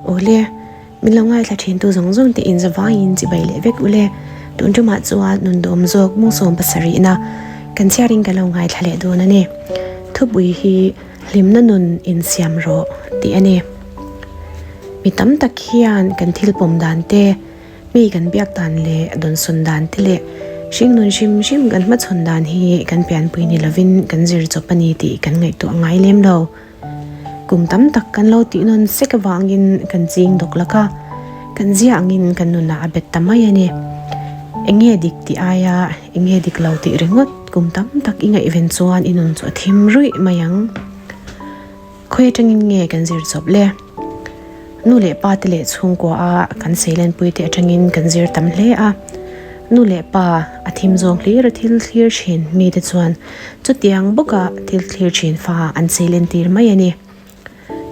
Awle, min lo ngaithla thin tu zawng zawng te in zavaiin chibai leh vek ule. Tun tumah chuan nun dawm zawk mung 77 na kan chhiarin ka lo ngaithla leh dawn a ni. Thupui hi hlimna nun insiam rawh tih a ni. Mi tam tak hian kan thil pawm dan te, Mi kan biak dan leh dawnsawn dan te leh hringnun hrim hrim kan hmachhawn dan hi kan pianpui ni lovin kan zir chawp a ni tih kan ngaihtuah ngai lem lo. Kum tam tak kan lo tih nawn sek avangin kan ching dawk lak a, kan zia angin kan nunah a bet ta mai a ni. Enge dik tih aia enge dik lo tih ringawt kum tam tak i ngaihven chuan i nun chu a thim ruih mai ang. Khawi atangin nge kan zir chawp le? Nu leh pa te leh chhungkua a kan seilenpui te atangin kan zir tam hle a. Nu leh pa a thim zawng hlir a thil thlir thin mi te chuan chutiang bawka thil thlir thin fa an seilen tir mai a ni.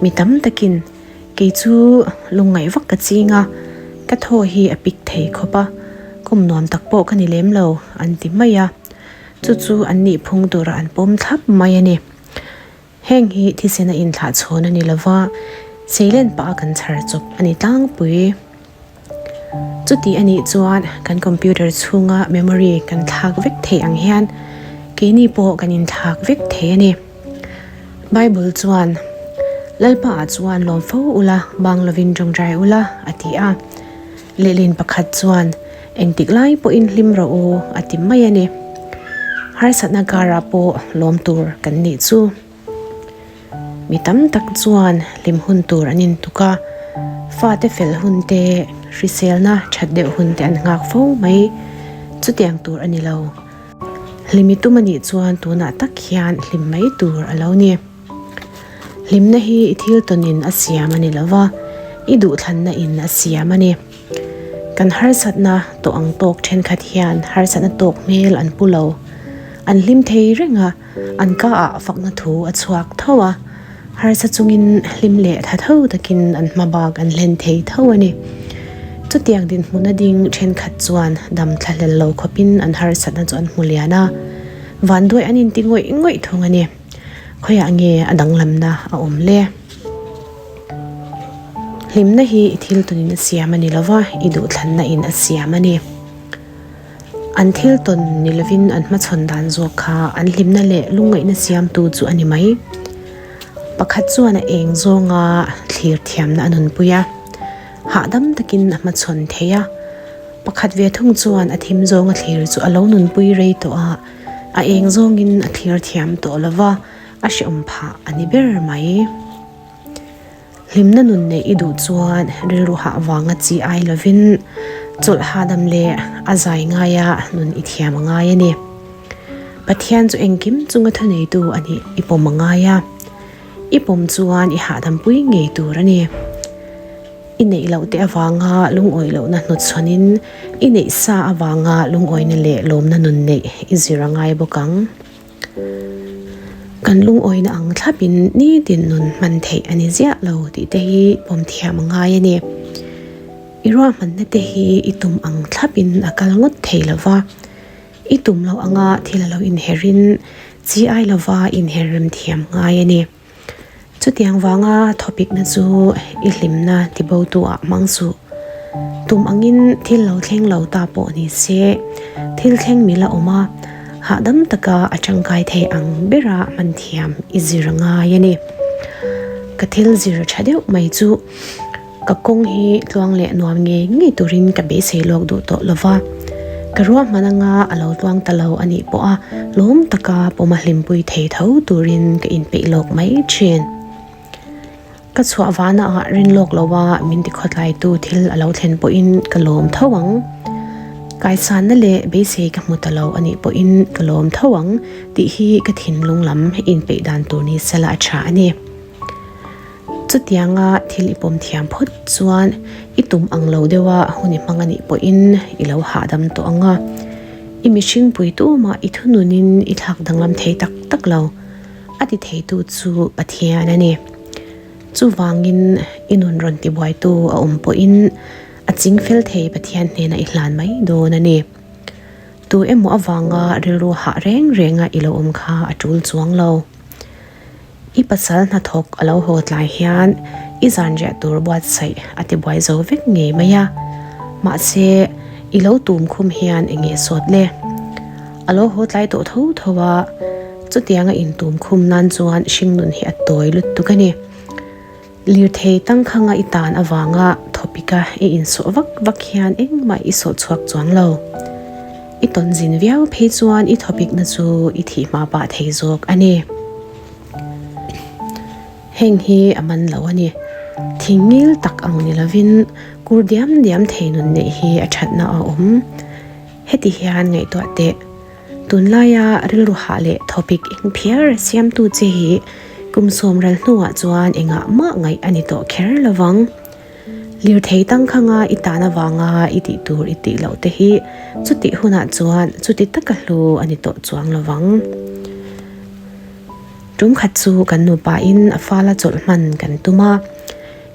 Mi tam takin kei chu lungngaih vak ka ching a, ka thaw hi a pik thei khawp a, kum nuam tak pawh ka ni lem lo an ti mai a. Chu chu an nih phung tura an pawm thlap mai a ni. Heng hi thisen a inthlah chhawn a ni lova, seilen pah a kan chhar chawp a ni tlangpui. Chuti a nih chuan kan computer chhunga memory kan thlak vek thei ang hian keini pawh kan inthlak vek thei a ni. Bible chuan, Lalpa ah chuan lawm fo ula, bang lovin tawngtai ula, a ti a. Lehlin pakhat chuan, Engtik lai pawhin hlim rawh u, a ti mai a ni. Harsatna karah pawh lawm tur kan nih chu. Mi tam tak chuan hlim hun tur an intuk a, fate fel hun te, hriselna that deuh hun te an nghak fo mai. Chutiang tur a ni lo. Hlimi tum a nih chuan tunah tak hian hlim mai tur a lo ni. Hlimna hi i thil tawnin a siam a ni lo va, i duhthlanna in a siam a ni. Kan harsatna tawh ang tawk thenkhat hian harsatna tawk hmel an pu lo. An hlim thei reng a, an ka ah fakna thu a chhuak tho a, harsa chungin hlim leh tha tho takin an hma bak an hlen thei tho a ni. Chutiang dinhmuna ding thenkhat chuan dam thlahlel lo khawpin an harsatna chu an hmu lian a, vanduai an inti ngawih ngawih thung a ni. Khawiah nge a danglamna a awm le? Hlimna hi i thil tawnin a siam a ni lova, i duhthlanna in a siam a ni. An thil tawn ni lovin an hmachhawn dan zawk kha an hlimna leh lungngaihna siamtu chu a ni mai. Pakhat chuan a eng zawnga thlir thiamna a nunpui a, hahdam takin a hmachhawn thei a. Pakhat ve thung chuan a thim zawnga thlir chu a lo nunpui rei tawh a, A eng zawngin a thlir thiam tawh lo va, a hrehawm phah a ni ber mai. Hlimna nun neih i duh chuan rilru hah vanga chi ai lovin chawlh hahdam leh a zai ngaia nun i thiam a ngai a ni. Pathian chu engkim chunga thuneitu a nih i pawm a ngai a, i pawm chuan i hahdampui ngei tur a ni. I neih loh te avanga lungawi lohna hnawtchhawnin i neih sa avanga lungawina leh lawmna nun neih i zir a ngai bawk ang. Kan lungawina ang thlapin nitin nun hman theih a ni ziah lo tih te hi pawm thiam a ngai a ni. I ruahmanna te hi i tum ang thlapin a kal ngawt thei lo va, i tum loh anga thil a lo inherin chi ai lova inher rem thiam ngai a ni. Chutiang vanga thawpikna chu i hlimna tibotu ah hmang suh. Tum angin thil lo thleng lo ta pawh ni se, thil thleng mil a awm a, hahdam taka a tangkai thei ang bera hman thiam i zir a ngai a ni. Ka thil zir tha deuh mai chu Ka kawng hi tluang leh nuam ngei ngei turin ka beisei lawk duh tawh lova, ka ruahman anga a lo tluang ta lo a nih pawh a lawm taka pawma hlimpui thei tho turin ka inpeih lawk mai thin. Ka chhuah vana ah rin lawk loa min ti khawtlaitu thil a lo thlen pawhin ka lawm tho ang. Kaisanna leh beisei ka hmu ta lo a nih pawhin ka lawm tho ang tih hi ka thinlung lam inpeih dan tur ni sela a tha a ni. Chutianga thil i pawm thiam phawt chuan i tum ang lo deuha hun i hmang a nih pawhin i lo hahdam tawh ang a, i mihring pui tumah i thununin i thlak danglam thei tak tak lo, a ti theitu chu Pathian a ni. Chuvangin i nun rawn tibuaitu a awm pawhin a chingfel thei Pathian hnenah i hlan mai dawn a ni. Tu emaw avanga rilru hah reng renga i lo awm kha a tul chuang lo. I pasal hnathawk a lo haw tlai hian i zanriah tur buatsaih a ti buai zo vek ngei mai a. Mahse, i lo tum khum hian eng nge sawt le? A lo haw tlai tawh tho tho a, chutianga intum khum nan chuan hringnun hi a tawi lutuk a ni. Lirthei tangkhanga i tan avanga thawpika i insawh vak vak hian engmah i sawh chhuak chuang lo. I tawn zin viau phei chuan i thawpikna chu i thih hma pah thei zawk a ni. Heng hi a man lo a ni. Thing ngil tak ang ni lovin kur diam diam thei nun neih hi a thatna a awm. Heti hian ngaihtuah teh. Tunlaia rilru hah leh thawpik eng phiar siamtu che hi kum sawmral hnuah chuan engah mah ngaih a ni tawh kher lovang. Lirthei tangkhanga i tan avanga i tih tur i tih loh te hi chutih hunah chuan chuti taka hlu a ni tawh chuang lovang. Tum khat chu kan nupain a fala chawlh hman kan tum a,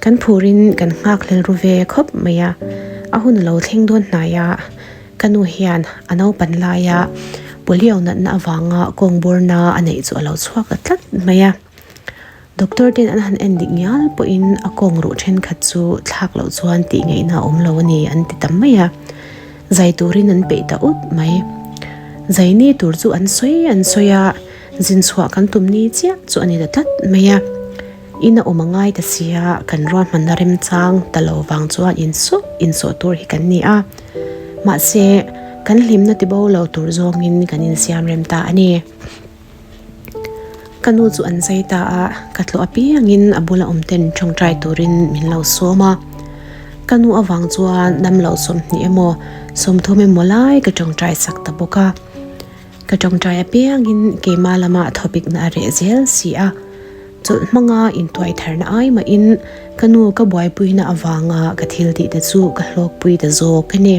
kan phurin kan nghakhlel ru ve khawp mai a, a hun a lo thleng dawn hnai a, Ka nu hian a naupan laia polio natna avanga kawngburna a neih chu a lo chhuak ta tlat mai a. Doctor ten an han en dik ngial pawhin a kawng ruh thenkhat chu thlak loh chuan tih ngaihna a awm lo a ni an ti ta mai a. Zai turin an peih ta ut mai. Zai ni tur chu an sawi an sawi a, zin chhuah kan tum ni chiah chu a ni ta tlat mai a. In a awm a ngai ta sia, kan ruahmanna remchang ta lo vang chuan insawh insawh tur hi kan ni a. Mahse, kan hlimna tibo lo tur zawngin kan insiam rem ta a ni. Ka nu chu an zai ta a, ka tlawh apiangin a bula awm ten tawngtai turin min lo sawm a. Ka nu avang chuan damlo 20 emaw 30 emaw lai ka tawngtai sak ta bawk a. Ka tawngtai apiangin keimah lama thawpikna a reh zel si a. Chawlh hmanga intuai tharna ai mahin ka nu ka buaipuina avanga ka thil tih te chu ka hlawkpui ta zawk a ni.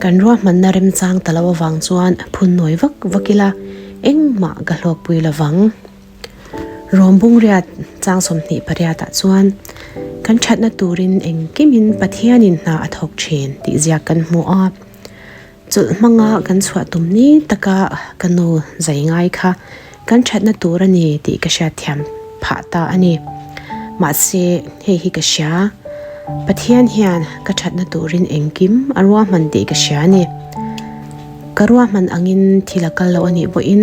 Kan ruahmanna remchang ta lo avang chuan phun nawi vak vak ila engmah ka hlawkpui lovang. Rawmbung riat chang 28 ah chuan kan thatna turin engkimin Pathianin hna a thawk thin tih ziak kan hmu a. Chawlh hmanga kan chhuah tum ni taka ka nu zai ngai kha kan thatna tur a ni tih ka hriatthiam phah ta a ni. Mahse, hei hi ka hria, Pathian hian ka thatna turin engkim a ruahman tih ka hria a ni. Ka ruahman angin thil a kal lo a nih pawhin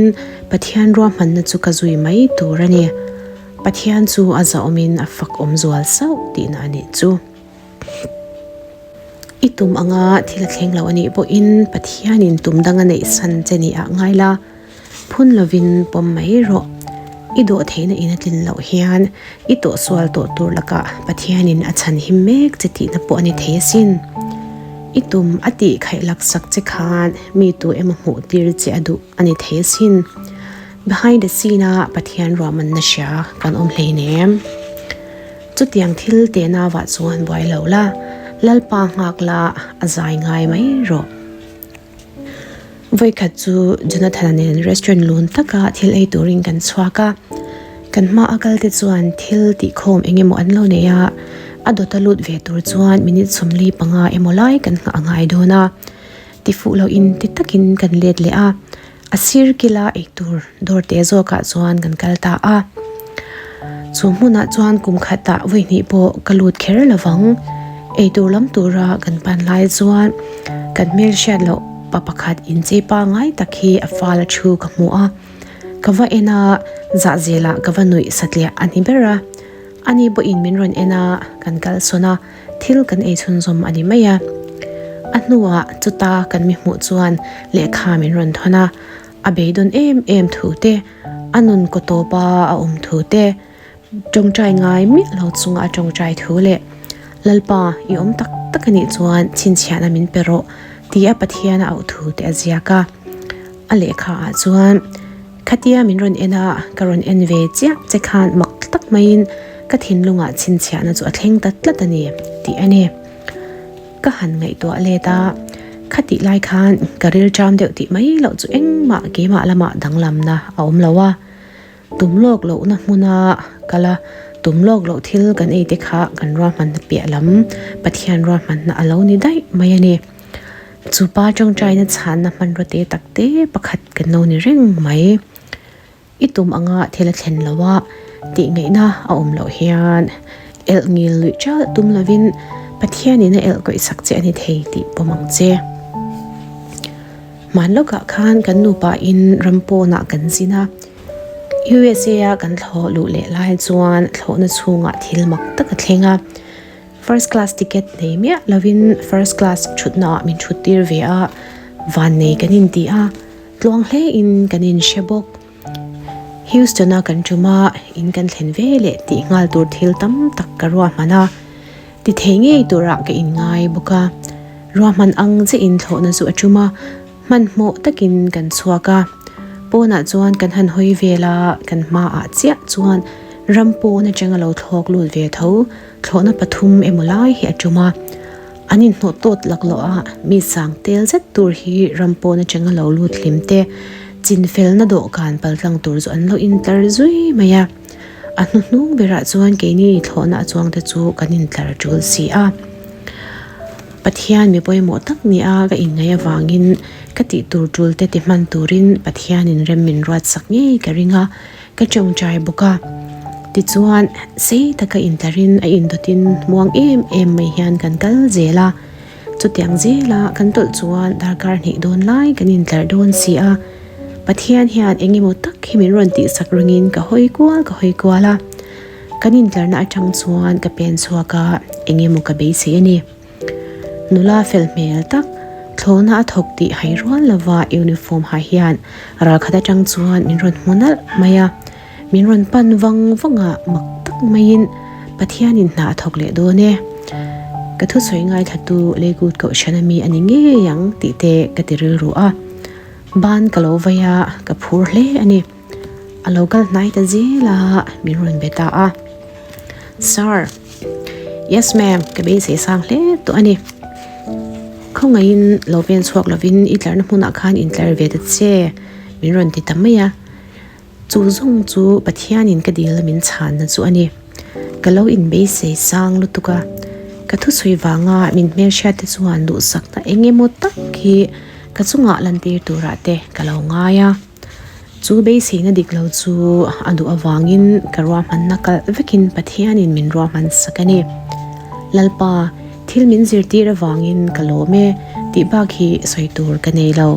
Pathian ruahmanna chu ka zui mai tur a ni. Pathian chu a zahawmin a fakawm zual sauh tihna a nih chu. I tum anga thil a thleng lo a nih pawhin Pathianin tum dang a neih san che ni ah ngai la, phun lovin pawm mai rawh. I dawh theihna in a tlin loh hian i tawhsual tawh tur lakah Pathianin a chhan him mek che tihna pawh a ni thei asin. I tum a tih khaih lak sak che khan mi tu emaw hmuh tir che a duh a ni thei asin. Behind the scene a Pathian ruahmanna hria kan awm hleinem. Chutiang thil tehna vah chuan buai lo la, Lalpa nghak la a zai ngai mai rawh. Vawikhat chu Jonathan-a nen restaurant lun taka thil ei turin kan chhuak a, kan hma a kal te chuan thil tihkhawm eng emaw an lo nei a, a dawta lut ve tur chuan minute 45 emaw lai kan nghah a ngai dawn a, tifuh loin ti takin kan let leh a. A sir kila eitur dawr teh zawkah chuan kan kal ta a. Chu hmunah chuan kum khatah vawi hnih pawh ka lut kher lovang. Eitur lam tura kan pan lai chuan kan hmel hriat loh pa pakhat inchei pangai tak hi a fal a thu ka hmu a. Ka va en a, zah zelah ka va nuih satliah a ni ber a. Ani pawhin min rawn en a, kan kal sawn a. Thil kan ei chhunzawm a ni mai a. A hnuah chuta kan mi hmuh chuan lehkha min rawn thawn a, a beidawn em em thu te, a nun kaw tawpa a awm thu te, tawngtai ngai miah lo chunga a tawngtai thu leh Lalpa i awm tak tak a nih chuan chhinchhiahna min pe rawh tia Pathian a auh thu te a ziak a. A lehkha ah chuan. Khatia min rawn en a, ka rawn en ve chiah che khan mak tak maiin ka thinlungah chhinchhiahna chu a thleng ta tlat a ni, tih a ni. Ka han ngaihtuah let a, khatih lai khan ka rilṭam deuh tih mai loh chu engmah keimah lamah danglamna a awm lo a. Tum lawk lohna hmuna kal a, tum lawk loh thil kan ei te kha kan ruahmanna piah lam Pathian ruahmanna a lo ni daih mai a ni. Chu pa tawngtaina chhanna hmanraw te tak te pakhat kan lo ni reng mai. I tum anga thil a thlen lo a, tih ngaihna a awm loh hian elh ngil luih ṭalh tum lovin Pathianin a elh kawih sak che a ni thei tih pawm ang che. Hman lawkah khan kan nupa in ram pawnah kan zin a, USA a kan thlawh luh leh lai chuan thlawhna chhungah thil mak tak a thleng a. First class ticket nei miah lovin first class thutnaah min thut tir ve a, vannei kan inti a. Tluang hle in kan in hre bawk. Houston a kan tum a, in kan thlen ve leh tih nghal tur thil tam tak ka ruahman a, ti thei ngei turah ka in ngai bawk a. Ruahman ang che in thlawhna chu a tum a, hmanhmawh takin kan chhuak a. Pawnah chuan kan han hawi vel a, kan hmaah chiah chuan ram pawn atanga lo thlawk lut ve tho thlawhna pathum emaw lai hi a tum a. An inhnawh tawt laklawh a, mi sang tel zet tur hi ram pawn atanga lo lut hlim te, chinfelna dawhkan paltlang tur chu an lo intlar zui mai a. A hnuhnung berah chuan keini thlawhna a chuangte chu kan intlar tul si a. Pathian mi pawimawh tak nia ka inngaih avangin ka tih tur tul te ti hman turin Pathianin rem min ruatsak ngei ka ring a. Ka tawngtai bawk a, tichuan sei taka intlarin a indawtin muang em em mai hian kan kal zel a, chutiang zela kan tawlh chuan darkar hnih dawn lai kan intlar dawn si a, Pathian hian eng emaw tak hi min rawn tihsak ringin ka hawi kual ka hawi kual a, kan intlarna atang chuan ka pen chhuak a, eng emaw ka beisei a ni. Nula fel hmel tak, thlawhna a thawk tih hai rual lova uniform ha hian ralkhat atang chuan min rawn hmu nalh mai a, min rawn pan vang vang a mak tak maiin Pathianin hna a thawk leh dawn e. Ka thusawi ngaithlatu Leikut Kohhran ami a ni ngei ang tih te ka ti rilru a, ban ka lo vai a, ka phur hle a ni. A lo kal hnai ta zel a, min rawn be ta a. Sir, Yes ma'am, ka beisei sang hle tawh a ni. Khawngaihin lo pen chhuak lovin i tlarna hmunah khan intlar ve ta che, min rawn ti ta mai a. Chu zawng chu Pathianin ka dil a min chhanna chu a ni. Ka lo inbeisei sang lutuk a, ka thusawi vanga min hmelhriat te chuan duhsakna eng emaw tak hi ka chungah lantir turah te ka lo ngai a. Chu beiseina dik lo chu a duh avangin ka ruahmanna kalh vekin Pathianin min ruahman sak a ni. Lalpa, thil min zirtir avangin ka lawm e tih bak hi sawi tur ka nei lo.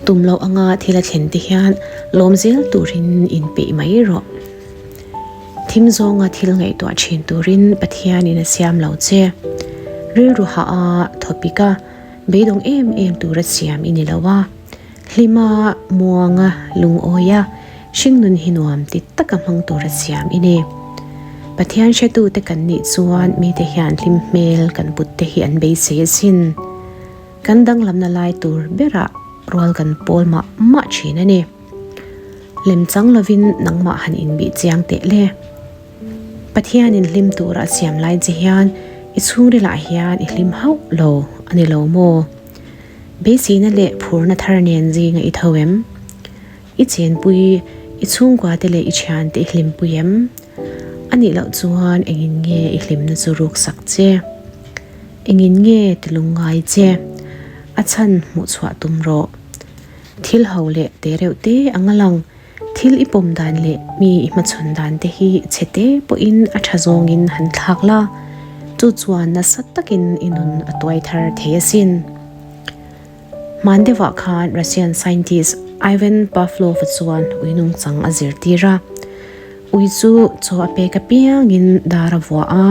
Tum loh anga thil a thlen te hian lawm zel turin inpeih mai rawh. Thim zawnga thil ngaihtuah thin turin Pathianin a siam lo che. Rilru hah a thawpik a, beidawng em em tura siam i ni lo a. Hlima, muanga, lungawia, hringnun hi nuam ti taka hmang tura siam i ni. Pathian hretute kan nih chuan mite hian hlim hmel kan put te hi an beisei asin. Kan danglamna lai tur berah rual kan pawl mah mah thin a ni. Lem chang lovin nangmah han inbih chiang teh le. Pathianin hlim tura a siam lai che hian i chhungrilah hian i hlim hauh lo a ni lo maw? Beiseina leh phurna thar nen zinga i tho em? I chenpui, i chhungkuate leh i thiante i hlimpui em? A nih loh chuan engin nge i hlimna chu ruksak che? Engin nge ti lungngai che? A chhan hmuhchhuah tum rawh. Thil ho leh te reuh te ang a lang. Thil i pawm dan leh mi i hmachhawn dan te hi chhe te pawhin a tha zawngin han thlak la, chu chuan nasa takin i nun a tuai thar thei asin. Hman deuhah khan Russian scientist Ivan Pavlov-a chuan ui nungchang a zirtir a. Ui chu chaw a pek apiangin dar a vuah a,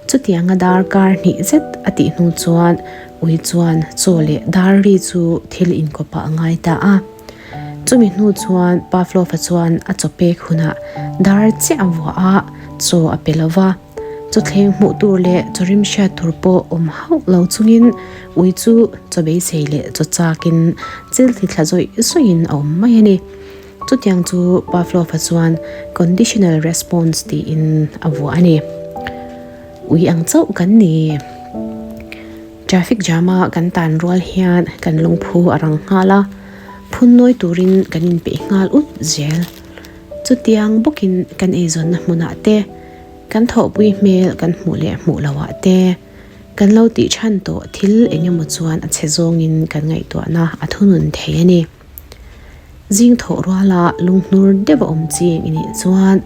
chutianga dar kar hnih zet a tih hnu chuan ui chuan chaw leh dar ri chu thil inkawpah a ngai ta a. Chumi hnu chuan Pavlov-a chuan a chaw pek hunah dar chiah a vuah a, chaw a pe lo va. Chawthleng hmuh tur leh chaw rim hriat tur pawh awm hauh lo chungin ui chu chaw beisei leh chaw chakin chil ti thla zawih zawihin a awm mai a ni. Chutiang chu Pavlov-a chuan conditional response tiin a vuah a ni. Ui ang chauh kan ni. Traffic jam a kan tan rual hian kan lungphu a rang nghal a, phun nawi turin kan inpeih nghal ut zel. Chutiang bawkin kan eizawnna hmunah te, kan thawhpui hmel kan hmuh leh hmuh lohah te, kan lo tih chhan tawh thil eng emaw chuan a chhe zawngin kan ngaihtuahna a thunun thei a ni. Zing thawh ruala lunghnur deuh a awm ching i nih chuan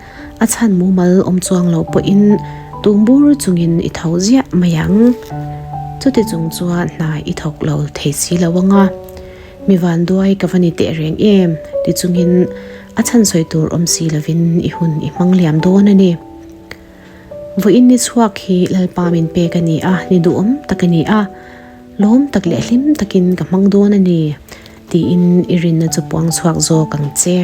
a chhan mumal awm chuang lo pawhin tum bur chungin i tho ziah mai ang. Chuti chung chuan hna i thawk lo thei si lo ang a, mi vanduai ka va ni teh reng em ti chungin a chhan sawi tur awm si lovin i hun i hmang liam dawn a ni. Vawiin ni chhuak hi Lalpa min pek a ni a, ni duhawm tak a ni a, lawm tak leh hlim takin ka hmang dawn a ni tiin i rinna chu puang chhuak zawk ang che.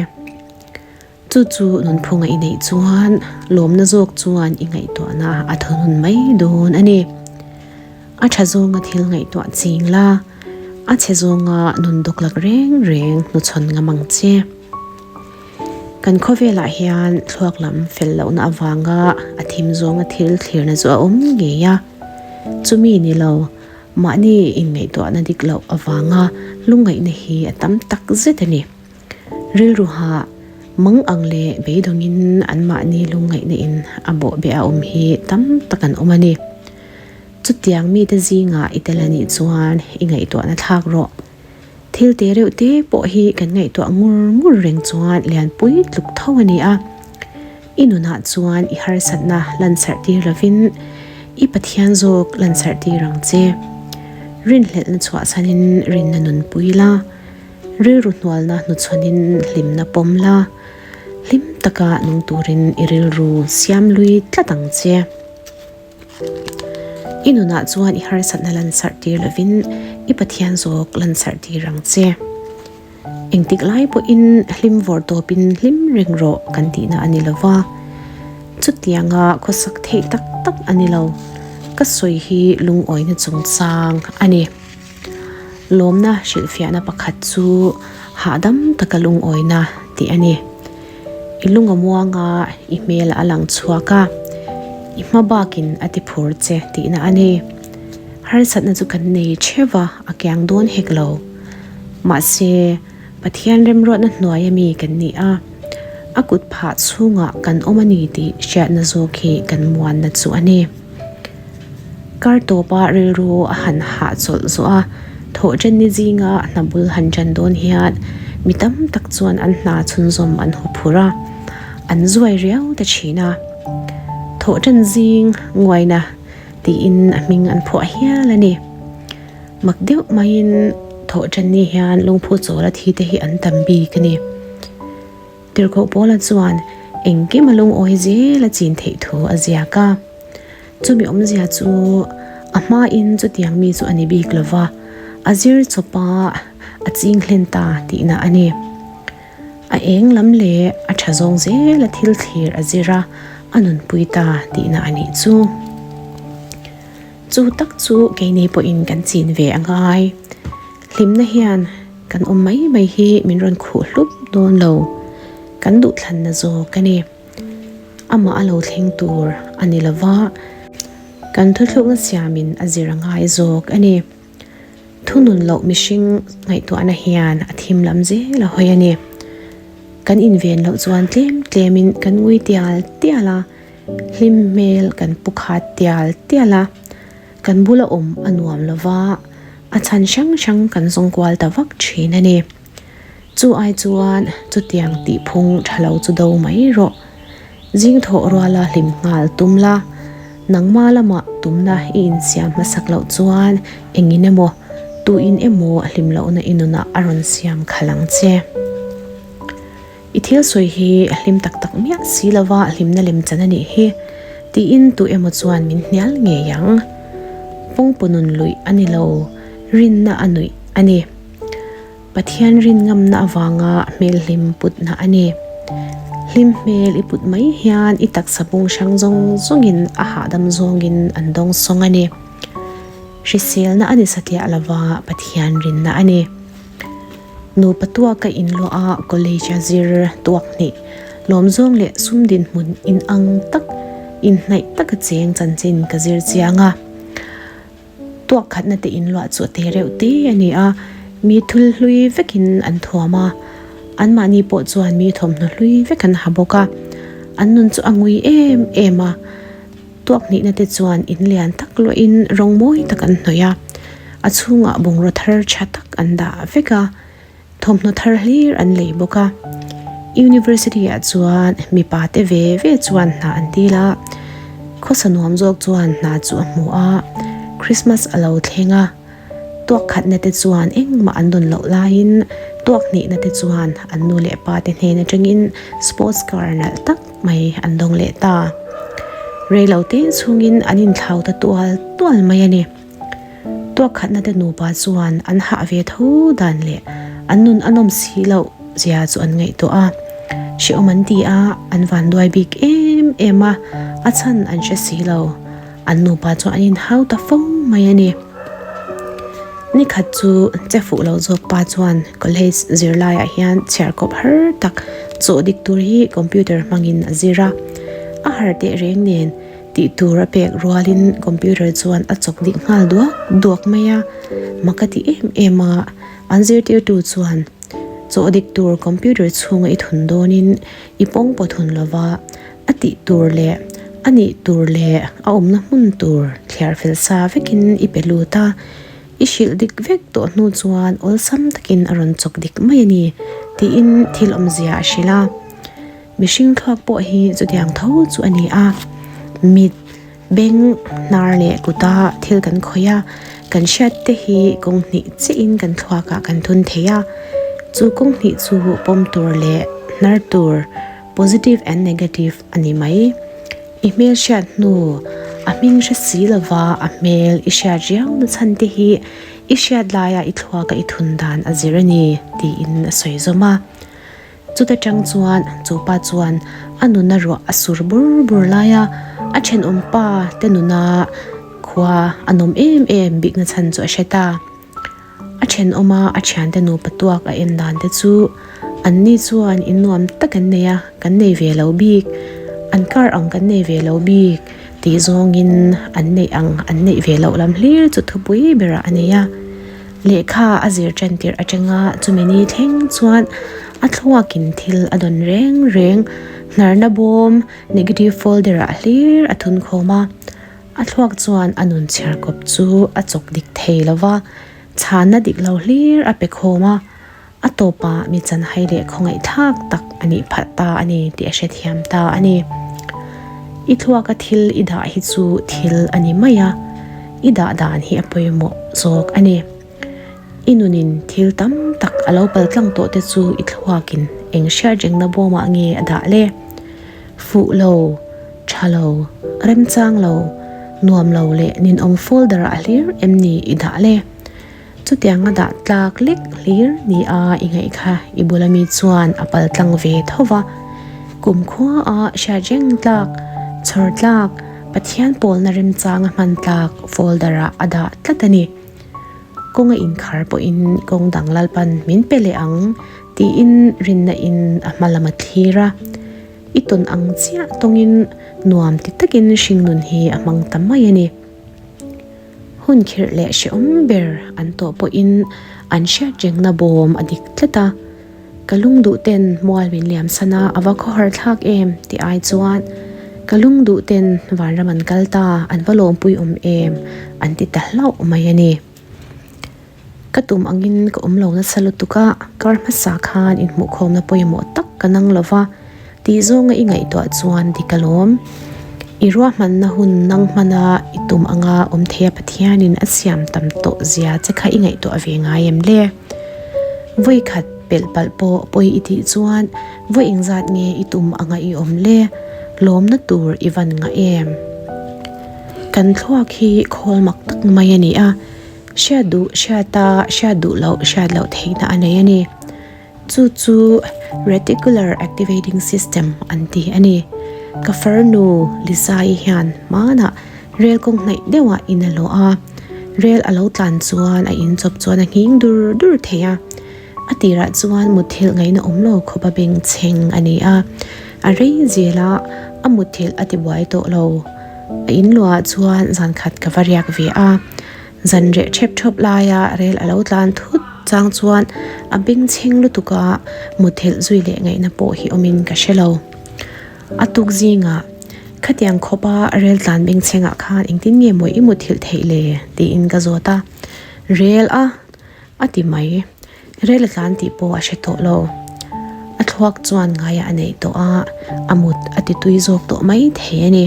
Chu chu nunphunga i neih chuan lawmna zawk chuan i ngaihtuahna a thunun mai dawn a ni. A tha zawnga thil ngaihtuah ching la, a chhe zawnga nun dawklak reng reng hnuchhawn ngam ang che. Kan khawvelah hian thluak lam fel lohna avanga a thim zawnga thil thlirna chu a awm ngei a. Chumi ni lo, mahni inngaihtuahna dik loh avanga lungngaihna hi a tam tak zet a ni. Rilru hah, mang ang leh beidawngin anmahni lungngaihna in a bawhbeh a awm hi tam tak an awm a ni. Chutiang mite zingah i tel a nih chuan i ngaihtuahna thlak rawh. Thil te reuh te pawh hi kan ngaihtuah ngur ngur reng chuan lianpui tluk tho a ni a. I nunah chuan i harsatna lansarh tir lovin i Pathian zawk lansarh tir ang che. Rinhlelhna chhuahchhanin rinna nunpui la, rilru hnualna hnuchhawnin hlimna pawm la, hlim taka nung turin i rilru siam lui tlat ang che. I nunah chuan i harsatna lansarh tir lovin i Pathian zawk lansarh tir ang che. Engtik lai pawhin hlim vawr tawpin hlim reng rawh kan tihna a ni lo va, chutianga khawsak theih tak tak a ni lo. Ka sawi hi lungawina chungchang a ni. Lawmna hrilhfiahna pakhat chu hahdam taka lungawina tih a ni. I lung a muang a, i hmel a lang chhuak a, i hma bakin a ti phur che tihna a ni. Harsatna chu kan nei theuh a, a kiang dawn hek lo. Mahse, Pathian remruatna hnuaia mi kan ni a, a kut phah chhungah kan awm a ni tih hriatna zawk hi kan muanna chu a ni. Kar tawpa rilru a han hahchawlh zawh a, thawhṭanni zinga hna bul han ṭan dawn hian mi tam tak chuan an hna chhunzawm an hu phur a, an zuai riau ta ṭhin a. Thawhṭan zing nguaina tiin a hming an phuah hial a ni. Mak deuh maiin thawhṭanni hian lungphu chawla thi te hi an tam bik a ni. Tirhkoh Paula chuan engkim a lungawi zel a chin theih thu a ziak a. Chumi awmzia chu a hmain chutiang mi chu a ni bik lo va, a zir chawp a, a ching hlen ta tihna a ni. A eng lam leh a tha zawng zel a thil thlir a zir a, a nunpui ta tihna a nih chu. Chu tak chu keini pawhin kan chin ve a ngai. Hlimna hian kan awm mai mai hi min rawn khuh hlup dawn lo, kan duhthlanna zawk a ni. Amah a lo thleng tur a ni lo va, kan thuthlukna siamin a zir a ngai zawk a ni. Thunun loh mihring ngaihtuahna hian a thim lam zel a hawi a ni. Kan inven loh chuan tlem tlemin kan ngui tial tial a, hlim hmel kan pu khat tial tial a, kan bula awm a nuam lo va, a chhan hrang hrang kan zawng kual ta vak thin a ni. Chu ai chuan chutiang tih phung tha lo chu do mai rawh. Zing thawh ruala hlim nghal tum la, nangma lamah tumna i insiam hmasak loh chuan engin emaw, tuin emaw hlim lohna i nunah a rawn siam khalh ang che. I thil sawi hi hlim tak tak miah si lova hlimna lem chan a nih hi, tiin tu emaw chuan min hnial ngei ang. Pawngpaw nun luih a ni lo, rinna a nuih a ni. Pathian rin ngamna avanga hmel hlim putna a ni. Hlim hmel i put mai hian i taksa bung hrang zawng zawngin a hahdam zawngin an dawng sawng a ni. Hriselna a ni satliah lova Pathian rinna a ni. Nupa tuaka inluah a college a zir tuak hnih lawm zawng leh sum dinhmun inang tak inhnaih taka cheng chanchin ka zir chiang a. Tuak khatna te inluah chu a te reuh te a ni a, mi thul hlui vekin an thuam a, anmahni pawh chuan mi thawmhnaw hlui vek an ha bawk a, an nun chu a ngui em em a, tuak hnihna te chuan in lian tak luahin rawng mawi tak an hnawih a, a chhungah bungraw thar tha tak an dah vek a. Thawmhnaw thar hlir an lei bawk a. University ah chuan mipa te ve ve chuan hna an dil a, khawsa nuam zawk chuan hna chu a hmu a, Christmas a lo thleng a, tuak khatna te chuan engmah an dawn loh laiin tuak hnihna te chuan an nu leh pa te hnen atangin sports car nalh tak mai an dawng leh ta. Reilo te chhungin an inthlau ta tual tual mai a ni. Tuak khatna te nupa chuan an hah ve tho dan leh an nun a nawm si loh zia chu an ngaihtuah a. Hrehawm an ti a, an vanduai bik em em a, a chhan an hre si lo. An nupa chuan an inhau ta fo mai a ni. Nikhat chu che fuh lo zawk pa chuan college zirlaiah hian chhiarkawp har tak chawh dik tur hi computer hmangin a zir a. A har tehreng nen Tih tur a pek rualin computer chuan a chawk dik nghal duak duak mai a, mak a ti em em a, an zirtirtu chuan chawh dik tur computer chhunga i thun dawnin i pawng pawh thun lova, a tih tur leh a nih tur leh a awmna hmun tur thliar fel sa vekin i pe lut a, i hrilh dik vek tawh hnu chuan awlsam takin a rawn chawk dik mai a ni tiin thil awmzia a hrilh a. Mihring thluak pawh hi chutiang tho chu a ni a, mit, beng, hnar leh kuta thil kan khawih a, kan hriat te hi kawng hnih chiahin kan thluakah kan thun thei a, chu kawng hnih chu pawm tur leh hnar tur, positive and negative, a ni mai. I hmel hriat hnu, a hming hre si lova a hmel i hriat riau na chhan te hi i hriat laia i thluaka i thun dan a zir a ni, tiin a sawi zawm a. Chuta tang chuan chu pa chuan a nuna ruah a sur bur bur lai a, a thenawm pa te nuna khua a nawm em em bikna chhan chu a hre ta. A thenawma a thiante nupa tuak a en dan te chu an ni chuan in nuam tak an nei a, kan nei ve lo bik, an kar ang kan nei ve lo bik tih zawngin an neih ang an neih ve loh lam hlir chu thupui berah a nei a. Lehkha a zir ṭan tirh aṭanga chumi ni thleng chuan a thluakin thil a dawn reng reng. Hnarna bawm negative folder ah hlir a thun khawm a, a thluak chuan a nun chhiar kawp chu a chawk dik thei lo va, chhanna dik lo hlir a pe khawm a, a tawpah mi chanhai leh khawngaihthlak tak a nih phalh ta a ni tih a hrethiam ta a ni. I thluaka thil i dah hi chu thil a ni mai a, i dah dan hi a pawimawh zawk a ni. I nunin thil tam tak a lo pal tlang tawh te chu i thluakin eng hriat rengna bawmah nge a dah le? Fuh lo, tha lo, remchang lo, nuam lo leh ninawm folder ah hlir em ni i dah le? Chutianga dah tlak lek hlir ni a i ngaih kha i bula mi chuan a pal tlang ve tho va. Kumkhua a hriat reng tlak, chhawr tlak, Pathian pawlna remchanga hman tlak folder ah a dah tlat a ni. Kawng a inkhar pawhin kawng dang Lalpan min pe leh ang tiin rinna in a hma lam a thlir a. I tawn ang chiah tawngin nuam ti takin hringnun hi a hmang ta mai a ni. Hun khirh leh hrehawm ber an tawh pawhin an hriat rengna bawm a dik tlat a, ka lungduh ten mual min liam san a, a va khawhar thlak em tih ai chuan ka lungduh ten vanram an kal ta, an va lawmpui awm em an ti ta hlauh mai a ni. Ka tum angin ka awm lo nasa lutuk a, kar hmasa khan inhmuhkhawmna pawimawh tak ka nang lo va, tih zawnga i ngaihtuah chuan dik alawm. I ruahmanna hun nang hmana i tum anga awm theia Pathianin a siam tam tawh zia che kha i ngaihtuah ve ngai em le? Vawikhat pelh palh pawh pawi i tih chuan vawi engzat nge i tum anga i awm le? Lawmna tur i van ngah em? Kan thluak hi khawl mak tak mai a ni a. Hriat duh hriat a, hriat duh loh hriat loh theihna a nei a ni. Chu chu Reticular Activating System an ti a ni. Ka farnu Lisa-i hian hmanah rel kawng hnaih deuhah in a lawh a, rel a lo tlan chuan a inchawp chuan a nghing dur dur thei a. A tirah chuan mutthilh ngaihna awm lo khawp a bengchheng a ni a, a rei zel a, a mutthilh a tibuai tawh lo. A inluahah chuan zan khat ka va riak ve a, zan reh ṭhep ṭhawp laia rel a lo tlan thut chang chuan a bengchheng lutuk a, mutthilh zui leh ngaihna pawh hi awmin ka hre lo. A tuk zingah khatiang khawpa rel tlan bengchhengah khan engtin nge maw i mutthilh theih le? tiin ka zawt a, Rel a! A ti mai. Rel a tlan tih pawh a hre tawh lo. A thluak chuan ngaiah a neih tawh a, a mut a ti tui zawk tawh mai thei a ni.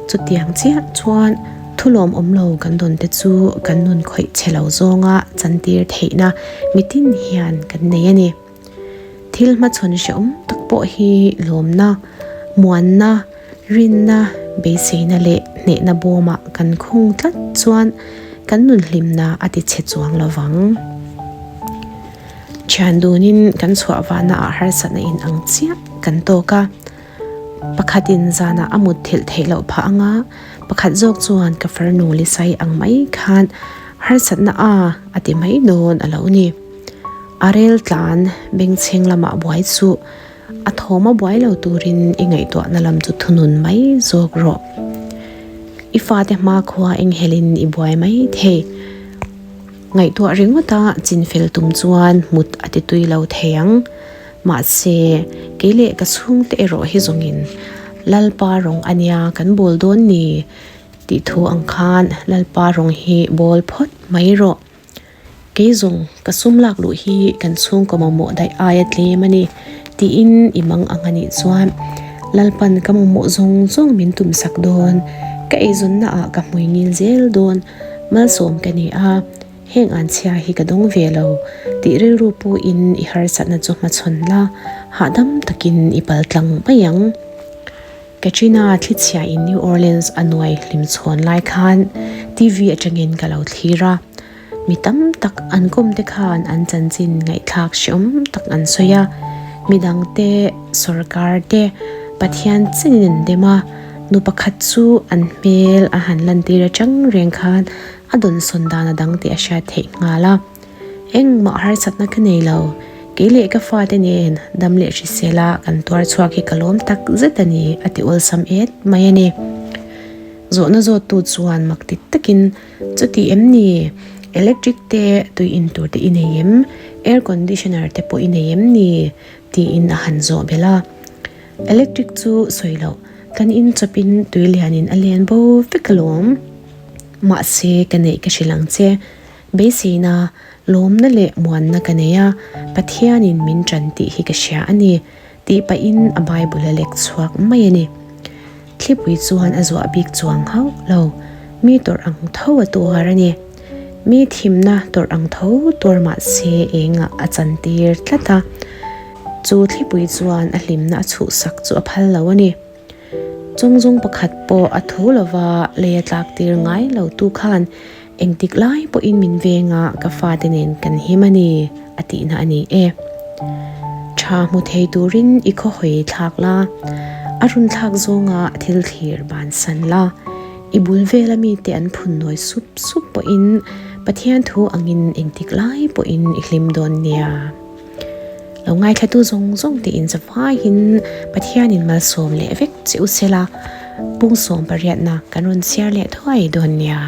Chutiang chiah chuan thulawm awm lo kan dawn te chu kan nun khawih chhe lo zawnga chantir theihna mitin hian kan nei a ni. Thil hmachhawn hrehawm tak pawh hi lawmna, muanna, rinna, beiseina leh hnehna bawmah kan khung tlat chuan kan nun hlimna a ti chhe chuang lo vang. Thian dunin kan chhuah vahna ah harsatna in ang chiah kan tawk a, pakhatin zanah a mut thilh theih loh phah anga pakhat zawk chuan ka farnu Lisai ang mai khan harsatna a a ti mai dawn a lo ni. A rel tlan bengchheng lamah buai suh, a thawm a buai lo turin i ngaihtuahna lam chu thunun mai zawk rawh. I fate hmakhua enghelin i buai mai thei. Ngaihtuah ringawta chinfel tum chuan mut a ti tui lo thei ang. Mahse, kei leh ka chhungte erawh hi zawngin Lalpa rawng a nia kan bawl dawn ni tih thu ang khan Lalpa rawng hi bawl phawt mai rawh. Kei zawng ka sum lak luh hi kan chhungkaw mamawh daih aia tlem a ni tiin i mang ang a nih chuan Lalpan ka mamawh zawng zawng min tumsak dawn, ka eizawnna ah ka hmui ngil zel dawn, malsawm ka ni a, heng an chhia hi ka dawng ve lo tih rilru pu in i harsatna chu hmachhawn la, hahdam takin i paltlang mai ang. Katrina thlichhia in New Orleans a nuai hlim chhawn lai khan TV atangin ka lo thlir a. Mi tam tak an kawm te khan an chanchin ngaihthlak hreawm tak an sawi a. Mi dang te, sorkar te, Pathian chenin an dem a. Nu pakhat chu an hmel a han lantir atang reng khan a dawnsawn dan a dang tih a hriat theih nghal a. Engmah harsatna ka nei lo, kei leh ka fate nen dam leh hrisel a kan tuar chhuak hi ka lawm tak zet a ni a ti awlsam et mai a ni. Zawhna zawttu chuan mak ti takin, Chuti em ni? Electric te tui in tur te i nei em? Air conditioner te pawh i nei em ni? tiin a han zawh belh a. Electric chu sawi loh, kan in chawpin tui lianin a len bo vek alawm. Mahse ka neih ka hrilh ang che. Beiseina, lawmna leh muanna ka nei a, Pathianin min ṭan tih hi ka hria a ni, tih pahin a Bible a lek chhuak mai a ni. Thlipui chuan a zuah bik chuang hauh lo, mi tawrh ang tho a tuar a ni. Mi thimna tawrh ang tho tuar mah se engah a chantir tlat a, chu thlipui chuan a hlimna a chhuhsak chu a phal lo a ni. Chawngzawng pakhat pawh a thu lova lei a tlak tir ngai lo tu khan engtik lai pawhin min veng a ka fate nen kan him a ni a tihna a ni e. Tha hmu thei turin i khawhawi thlak la, a run thlak zawnga thil thlir bansan la, i bul vela mite an phun nawi sup sup pawhin Pathian thu angin engtik lai pawhin i hlim dawn nia. Lo ngaithlatu zawng zawng te in zavaiin Pathianin malsawm leh vek che u sela, pungsawm pariatna kan rawn chhiar leh thuai dawn nia.